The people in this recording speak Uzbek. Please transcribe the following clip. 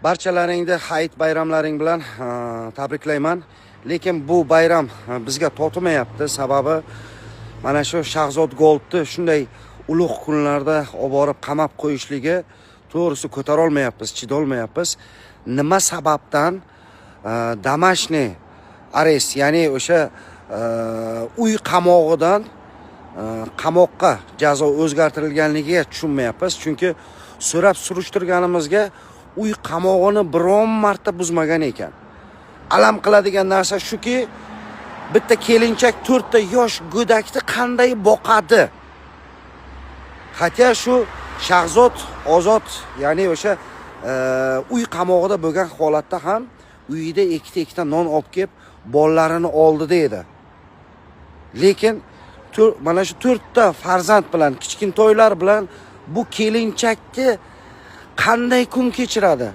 Barchalaringni hayit bayramlaring bilan tabriklayman. Lekin bu bayram bizga totimayapti. Sababi mana shu Shahzod Goldni shunday ulug' kunlarda olib borib qamab qo'yishligi, to'g'risi, ko'tarolmayapmiz, chidolmayapmiz. Nima sababdan домашний арест, ya'ni o'sha uy qamog'idan qamoqqa jazo o'zgartirilganligiga tushunmayapmiz. Chunki so'rab surishtirganimizga uy qamog'ini biron marta buzmagan ekan. Alam qiladigan narsa shuki, bitta kelinchak to'rtta yosh go'dakni qanday boqadi? Хотя shu Shahzod ozod, ya'ni o'sha uy qamog'ida bo'lgan holatda ham uyida ikkita ikkita non olib kelib bolalarini oldida edi. Lekin mana shu to'rtta farzand bilan, kichkintoylar bilan bu kelinchakni qanday kun kechiradi?